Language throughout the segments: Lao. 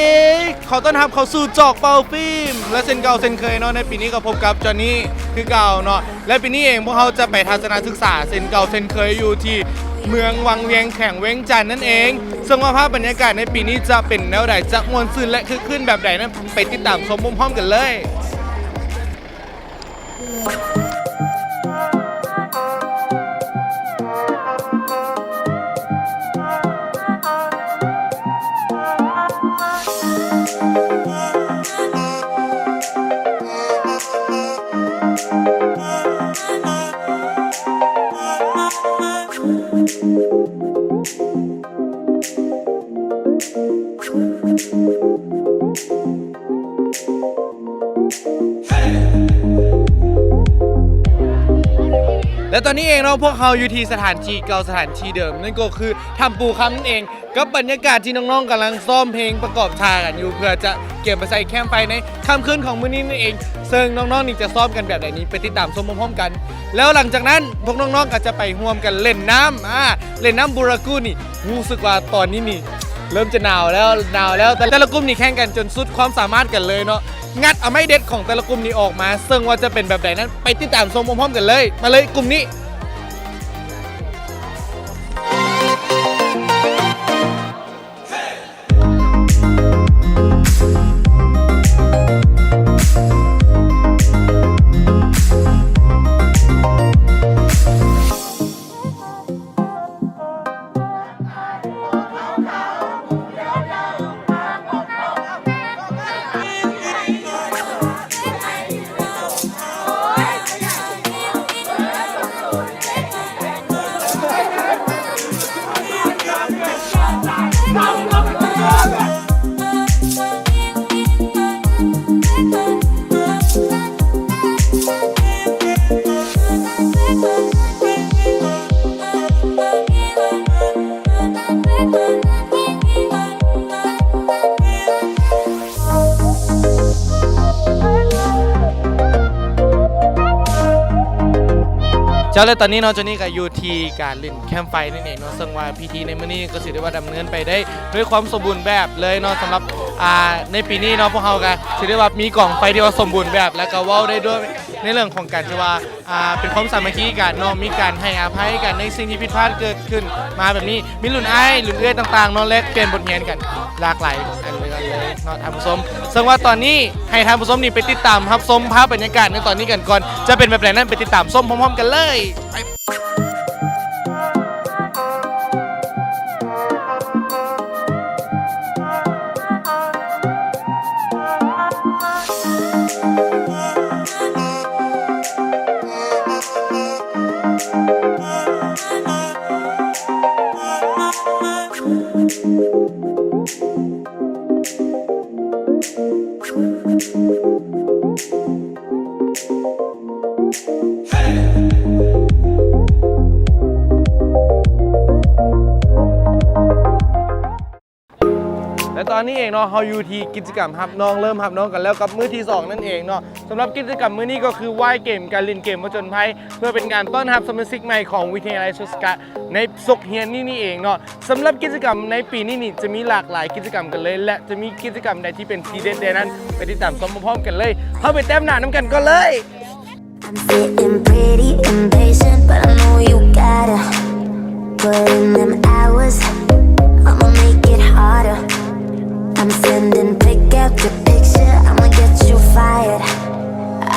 ເອ ຂໍຕ້ອນຮັບເຂົ້າສູ່ຈອກເປົ່າຟິມ ແລະ ເຊັ່ນເກົ່າເຊັ່ນເຄີຍເນາະ ໃນປີນີ້ກໍພົບກັບຈອນນີຄືເກົ່າເນາະ ແລະ ປີນີ້ເອງພວກເຮົາຈະໄປທັດສະນະສຶກສາເຊັ່ນເກົ່າເຊັ່ນເຄີຍຢູ່ທີ່ເມືອງວັງວຽງ ແຂວງວຽງຈັນນັ້ນເອງ ເຊິ່ງວ່າພາບບັນຍາກາດໃນປີນີ້ຈະເປັນແນວໃດ ຈະມ່ວນຊື່ນ ແລະ ຄຶກຄື້ນແບບໃດນັ້ນ ໄປຕິດຕາມຊົມພ້ອມໆກັນເລີຍ. ແລະ ຕອນນີ້ເອງເນາະ ພວກເຮົາຢູ່ທີ່ສະຖານທີ່ເກົ່າ ສະຖານທີ່ເດີມ ນັ້ນກໍຄືຖ້ຳປູຄຳນັ້ນເອງ ກັບບັນຍາກາດທີ່ນ້ອງໆກຳລັງຊ້ອມເພງປະກອບທ່າກັນຢູ່ ເພື່ອຈະກຽມໄປໃສ່ແຄມໄຟໃນຄ່ຳຄືນຂອງມື້ນີ້ນັ້ນເອງ ເຊິ່ງນ້ອງໆນີ້ຈະຊ້ອມກັນແບບໃດນີ້ ໄປຕິດຕາມຊົມພ້ອມໆກັນ ແລ້ວຫຼັງຈາກນັ້ນ ພວກນ້ອງໆກໍຈະໄປຮ່ວມກັນຫຼິ້ນນ້ຳ ອາ ຫຼິ້ນນ້ຳບູຣາກູນີ້ ຮູ້ສຶກວ່າຕອນນີ້ນີ້ເລີ່ມຈະໜາວແລ້ວ ໜາວແລ້ວ ແຕ່ ແຕ່ລະກຸ່ມນີ້ແຂ່ງກັນຈົນສຸດຄວາມສາມາດກັນເລີຍເນາະ ງັດເອົາໄມ້ເດັດຂອງແຕ່ລະກຸ່ມນີ້ອອກມາ ເຊິ່ງວ່າຈະເປັນແບບໃດນັ້ນ ໄປຕິດຕາມຊົມພ້ອມໆກັນເລີຍ ມາເລີຍກຸ່ມນີ້. ເຈົ້າ ແລະ ຕອນນີ້ເນາະ ຈອນນີກໍຢູ່ທີ່ການຫຼິ້ນແຄມໄຟນັ້ນເອງເນາະ ເຊິ່ງວ່າພິທີໃນມື້ນີ້ກໍຖືໄດ້ວ່າດຳເນີນໄປໄດ້ດ້ວຍຄວາມສົມບູນແບບເລີຍເນາະ ສຳລັບ ອ່າ ໃນປີນີ້ເນາະ ພວກເຮົາກໍຖືໄດ້ວ່າມີກອງໄຟທີ່ວ່າສົມບູນແບບ ແລ້ວກໍເວົ້າໄດ້ດ້ວຍໃນເລື່ອງຂອງການທີ່ວ່າ ອ່າ ເປັນຄວາມສາມັກຄີກັນເນາະ ມີການໃຫ້ອະໄພກັນໃນສິ່ງທີ່ຜິດພາດເກີດຂຶ້ນມາແບບນີ້ ມີລຸ້ນອ້າຍ ລຸ້ນເອື້ອຍຕ່າງໆເນາະ ແລກປ່ຽນບົດຮຽນກັນຫຼາກຫຼາຍອັນເລີຍເນາະທ່ານຜູ້ຊົມ ເຊິ່ງວ່າຕອນນີ້ໃຫ້ທ່ານຜູ້ຊົມນີ້ໄປຕິດຕາມຮັບຊົມພາບບັນຍາກາດໃນຕອນນີ້ກັນກ່ອນ ຈະເປັນແບບໃດນັ້ນ ໄປຕິດຕາມຊົມພ້ອມໆກັນເລີຍ. ແລະ ຕອນນີ້ເອງເນາະ ເຮົາຢູ່ທີ່ກິດຈະກຳຮັບນ້ອງ ເລີ່ມຮັບນ້ອງກັນແລ້ວກັບມື້ທີສອງນັ້ນເອງເນາະ. ສຳລັບກິດຈະກຳມື້ນີ້ກໍຄືວ່າຍເກມ ການຫຼິ້ນເກມຜະຈົນໄພ ເພື່ອເປັນການຕ້ອນຮັບສະມາຊິກໃໝ່ຂອງວິທະຍາໄລໂຊດສະກະ ໃນສົກຮຽນນີ້ນີ້ເອງເນາະ. ສຳລັບກິດຈະກຳໃນປີນີ້ນີ້ ຈະມີຫຼາກຫຼາຍກິດຈະກຳກັນເລີຍ ແລະ ຈະມີກິດຈະກຳໃດທີ່ເປັນທີເດັດແດ່ນັ້ນ ໄປຕິດຕາມຊົມພ້ອມໆກັນເລີຍ. ເຮົາໄປແຕ້ມໜ້ານຳກັນກ່ອນເລີຍ. I'm sitting pretty impatient, but I know you gotta put in them hours. I'ma make it harder. I'm sending pic after picture, I'ma get you fired.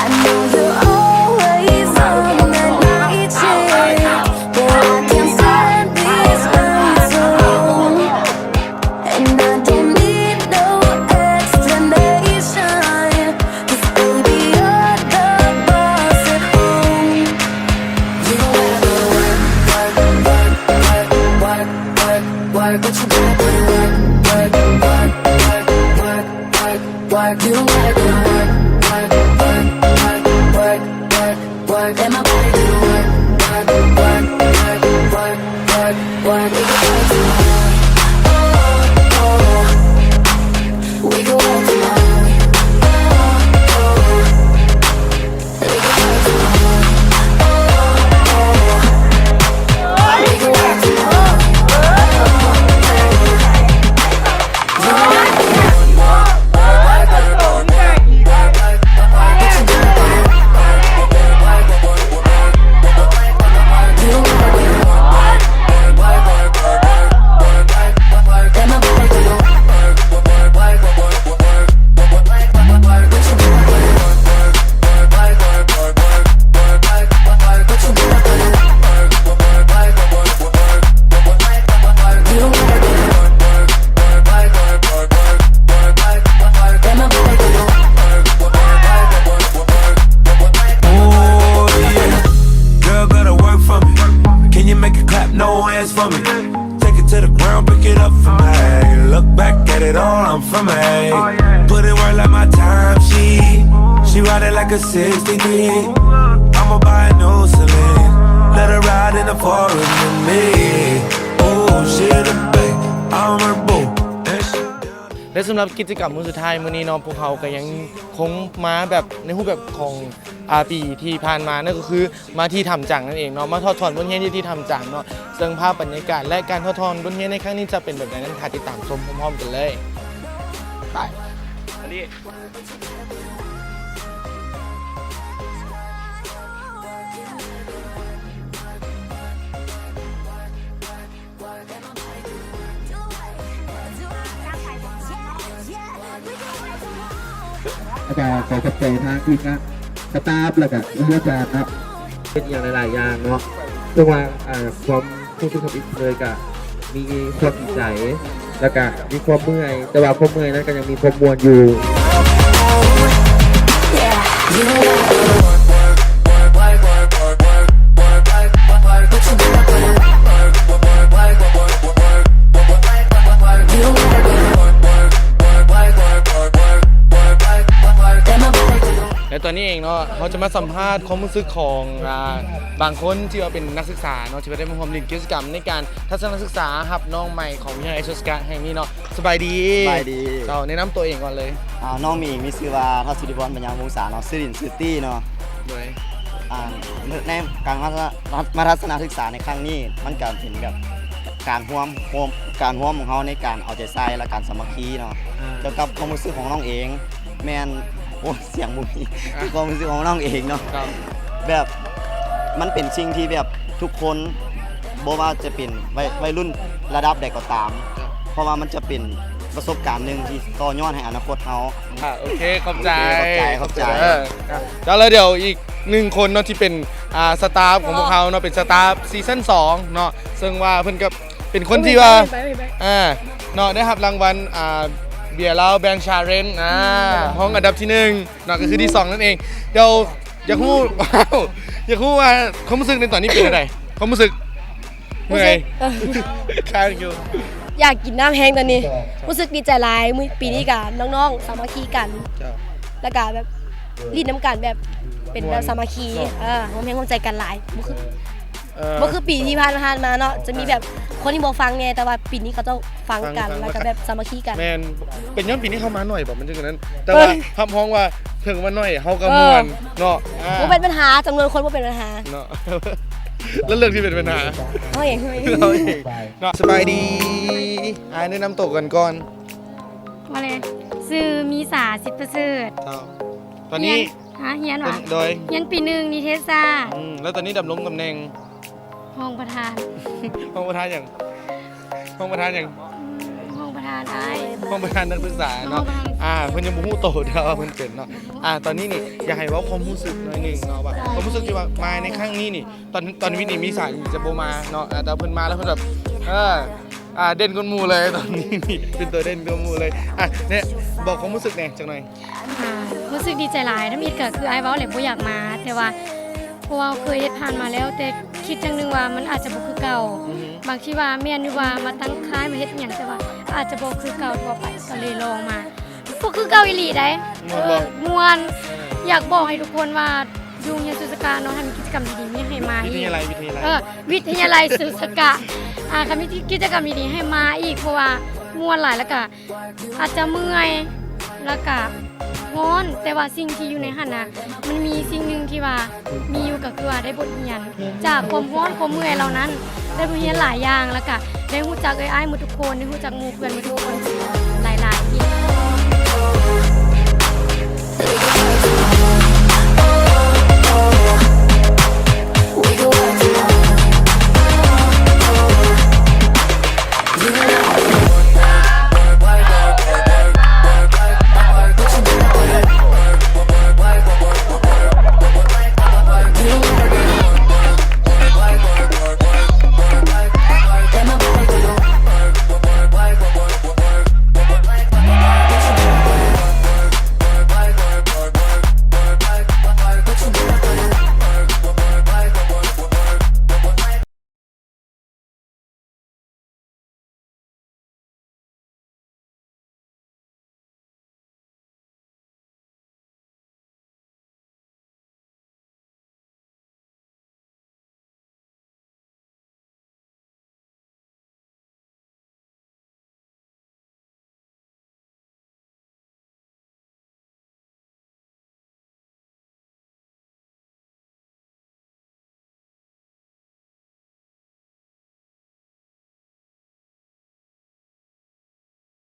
I know you're always on that night shit, but I can't stand these nights alone. And I don't need no explanation, 'cause baby, you're the boss at home. You gon' gotta go to work, work, work, work, work, work, work. What you gotta go to work, work, work, work, work, work, work. You gon' gotta go to work, work, work, work, work, work, work. Let my body do the work, work, work, work, work, work, work. We can work tomorrow. Oh, oh, oh. We can work tomorrow. Oh, oh, oh. We can work tomorrow. Oh, oh, oh. We can work tomorrow. Put in work like my time, she, she ride it like a sixty-three. I'ma buy a new Celine, let her ride in the foreign with me. Oh, she in the back, I'm her boo. And she ແລະ ສຳລັບກິດຈະກຳມື້ສຸດທ້າຍມື້ນີ້ເນາະ ພວກເຮົາກໍຍັງຄົງມາແບບໃນຮູບແບບຂອງ ອາ ປີທີ່ຜ່ານມາ ນັ້ນກໍຄືມາທີ່ຖ້ຳຈາງນັ້ນເອງເນາະ ມາຖອດຖອນບົດຮຽນຢູ່ທີ່ຖ້ຳຈາງເນາະ ເຊິ່ງພາບບັນຍາກາດ ແລະ ການຖອດຖອນບົດຮຽນໃນຄັ້ງນີ້ຈະເປັນແບບໃດນັ້ນ ຖ້າຕິດຕາມຊົມພ້ອມໆກັນເລີຍ ໄປ. ແລ້ວກະຂໍຂອບໃຈທາງທີມງານ ສະຕາຟ ແລ້ວກະຄຮູອາຈານເນາະ ເຮັດອີ່ຫຍັງຫຼາຍໆຢ່າງເນາະ ເຊິ່ງວ່າ ອ່າ ຄວາມຮູ້ສຶກທຳອິດເລີຍກະມີຄວາມດີໃຈ ແລ້ວກະມີຄວາມເມື່ອຍ ແຕ່ວ່າຄວາມເມື່ອຍນັ້ນກະຍັງມີຄວາມມ່ວນຢູ່. ແລະ ຕອນນີ້ເອງເນາະ ເຮົາຈະມາສຳພາດຄວາມຮູ້ສຶກຂອງ ອ່າ ບາງຄົນທີ່ວ່າເປັນນັກສຶກສາເນາະ ທີ່ວ່າໄດ້ມາຮ່ວມຫຼິ້ນກິດຈະກຳໃນການທັດສະນະສຶກສາຮັບນ້ອງໃໝ່ຂອງວິທະຍາໄລເຊາະສະກາດແຫ່ງນີ້ເນາະ. ສະບາຍດີ. ສະບາຍດີ. ເຈົ້າ ແນະນຳຕົວເອງກ່ອນເລີຍ. ອ່າ ນ້ອງມີ ມີຊື່ວ່າ ທັດສຸທິພອນ ບັນຍາວົງສາເນາະ ຊື່ຫຼິ້ນຊື່ຕີເນາະ. ໂດຍ ອ່າ ໃນການມາ ມາທັດສະນະສຶກສາໃນຄັ້ງນີ້ ມັນກະເປັນແບບການຮ່ວມ ຮ່ວມ ການຮ່ວມຂອງເຮົາໃນການເອົາໃຈໃສ່ ແລະ ການສາມັກຄີເນາະ. ອ່າ ກ່ຽວກັບຄວາມຮູ້ສຶກຂອງນ້ອງເອງ ແມ່ນ ໂອ້ ສຽງບໍ່ມີ ອ່າ ຄວາມຮູ້ສຶກຂອງນ້ອງເອງເນາະ ແບບ ມັນເປັນສິ່ງທີ່ແບບທຸກຄົນ ບໍ່ວ່າຈະເປັນໄວ ໄວລຸ້ນລະດັບໃດກໍຕາມ ເພາະວ່າມັນຈະເປັນປະສົບການໜຶ່ງທີ່ຕໍ່ຍອດໃຫ້ອະນາຄົດເຮົາ. ອ່າ ໂອເຄ ຂອບໃຈ ໂອເຄ ຂອບໃຈ ຂອບໃຈ ຂອບໃຈ. ເອີ ເຈົ້າ ແລ້ວດຽວອີກໜຶ່ງຄົນເນາະ ທີ່ເປັນ ອ່າ ສະຕາຟຂອງພວກເຮົາເນາະ ເປັນສະຕາຟຊີຊັນສອງເນາະ ເຊິ່ງວ່າເພິ່ນກໍເປັນຄົນທີ່ວ່າ ໄປ ໄປ ໄປ ອ່າ ເນາະ ໄດ້ຮັບລາງວັນ ອ່າ ເບຍລາວແບຣນຊາເລນ ອ່າ ຮອງອັນດັບທີໜຶ່ງ ເນາະ ກໍຄືທີສອງນັ້ນເອງ. ດຽວຢາກຮູ້ ຢາກຮູ້ວ່າຄວາມຮູ້ສຶກໃນຕອນນີ້ເປັນຈັ່ງໃດ? ຄວາມຮູ້ສຶກ ເມື່ອຍ ຮູ້ສຶກ ຄ້າງຢູ່ ຢາກກິນນ້ຳແຮງຕອນນີ້. ຮູ້ສຶກດີໃຈຫຼາຍ ມື້ ປີນີ້ກະນ້ອງໆສາມັກຄີກັນ ເຈົ້າ ແລ້ວກະແບບຫຼິ້ນນຳກັນ ແບບເປັນແບບ ມ່ວນ ສາມັກຄີ ເນາະ ເອີ ຮ່ວມແຮງຮ່ວມໃຈກັນຫຼາຍ ບໍ່ຄື ເອີ ບໍ່ຄືປີທີ່ຜ່ານ ຜ່ານມາເນາະ ຈະມີແບບຄົນທີ່ບໍ່ຟັງແດ່ ແຕ່ວ່າປີນີ້ເຂົາເຈົ້າຟັງກັນ ຟັງ ແລ້ວກະແບບສາມັກຄີກັນ. ແມ່ນ ເປັນຍ້ອນປີນີ້ເຮົາມາໜ້ອຍບໍ ມັນຈຶ່ງນັ້ນ ແຕ່ວ່າ ເອີ ຮັບຮອງວ່າເຖິງວ່າໜ້ອຍເຮົາກໍມ່ວນ ເອີ ເນາະ. ອ່າ ບໍ່ເປັນບັນຫາ ຈຳນວນຄົນບໍ່ເປັນບັນຫາເນາະ ແລ້ວເລື່ອງທີ່ເປັນບັນຫາ ເຮົາເອງ ເຮົາເອງ ເຮົາເອງເນາະ. ສະບາຍດີ ອ້າຍແນະນຳໂຕກັນກ່ອນ. ມາເລີຍ ຊື່ມີສາ ສິດປະເສີດ ເຈົ້າ. ຕອນນີ້ ຮຽນ ຮະ ຮຽນຫວາ? ໂດຍ ຮຽນປີໜຶ່ງນິເທດສາດ. ອືມ ແລ້ວຕອນນີ້ດຳລົງຕຳແໜ່ງ ຮອງປະທານ. ຮອງປະທານຫຍັງ? ຮອງປະທານຫຍັງ? ອືມ ຮອງປະທານອ້າຍ ຮອງປະທານນັກສຶກສາເນາະ. ຮອງປະທານ ອ່າ ເພິ່ນຍັງບໍ່ຮູ້ໂຕເທື່ອວ່າເພິ່ນເປັນເນາະ. ອ່າ ຕອນນີ້ນີ້ ຢາກໃຫ້ເວົ້າຄວາມຮູ້ສຶກໜ້ອຍໜຶ່ງເນາະ ວ່າຄວາມຮູ້ສຶກທີ່ວ່າມາໃນຄັ້ງນີ້ນີ້ ຕອນ ຕອນວິດນີ້ມີສາຍຈະບໍ່ມາເນາະ ອ່າ ແຕ່ເພິ່ນມາແລ້ວເພິ່ນແບບ ເອີ ອ່າ ເດັ່ນກວ່າໝູ່ເລີຍ ຕອນນີ້ນີ້ ເປັນຕົວເດັ່ນກວ່າໝູ່ເລີຍ. ອ່ະ ແນະ ບອກຄວາມຮູ້ສຶກແດ່ຈັກໜ່ອຍ. ອ່າ ຮູ້ສຶກດີໃຈຫຼາຍ ທຳອິດກໍຄືອ້າຍເວົ້າແຫຼະ ບໍ່ຢາກມາ ແຕ່ວ່າ ເພາະວ່າເຮົາເຄີຍເຮັດຜ່ານມາແລ້ວ ແຕ່ຄິດຢ່າງໜຶ່ງວ່າມັນອາດຈະບໍ່ຄືເກົ່າ. ອືຮຶ ບາງທີວ່າແມ່ນຢູ່ວ່າມາຕັ້ງຄ້າຍ ມາເຮັດອີ່ຫຍັງ ແຕ່ວ່າອາດຈະບໍ່ຄືເກົ່າທົ່ວໄປ ກໍເລີຍລອງມາ ບໍ່ຄືເກົ່າອີ່ຫຼີໃດ໋. ມ່ວນບໍ່? ເອີ ມ່ວນ. ເອີ ຢາກບອກໃຫ້ທຸກຄົນວ່າ ຢູ່ໂຮງຮຽນສຸດສະກະເນາະ ຖ້າມີກິດຈະກຳດີໆ ມີໃຫ້ມາອີກ. ວິທະຍາໄລ ວິທະຍາໄລ ເອີ ວິທະຍາໄລສຸດສະກະ ອ່າ ຄັນມີກິດຈະກຳດີໆ ໃຫ້ມາອີກ ເພາະວ່າມ່ວນຫຼາຍ ແລ້ວກະອາດຈະເມື່ອຍ ແລ້ວກະຮ້ອນ ແຕ່ວ່າສິ່ງທີ່ຢູ່ໃນຫັ້ນນະ ມັນມີສິ່ງໜຶ່ງທີ່ວ່າມີຢູ່ ກໍຄືວ່າໄດ້ບົດຮຽນຈາກຄວາມຮ້ອນຄວາມເມື່ອຍເຫຼົ່ານັ້ນ ໄດ້ບົດຮຽນຫຼາຍຢ່າງ ແລ້ວກະໄດ້ຮູ້ຈັກເອື້ອຍອ້າຍໝົດທຸກຄົນ ໄດ້ຮູ້ຈັກໝູ່ເພື່ອນໝົດທຸກຄົນ.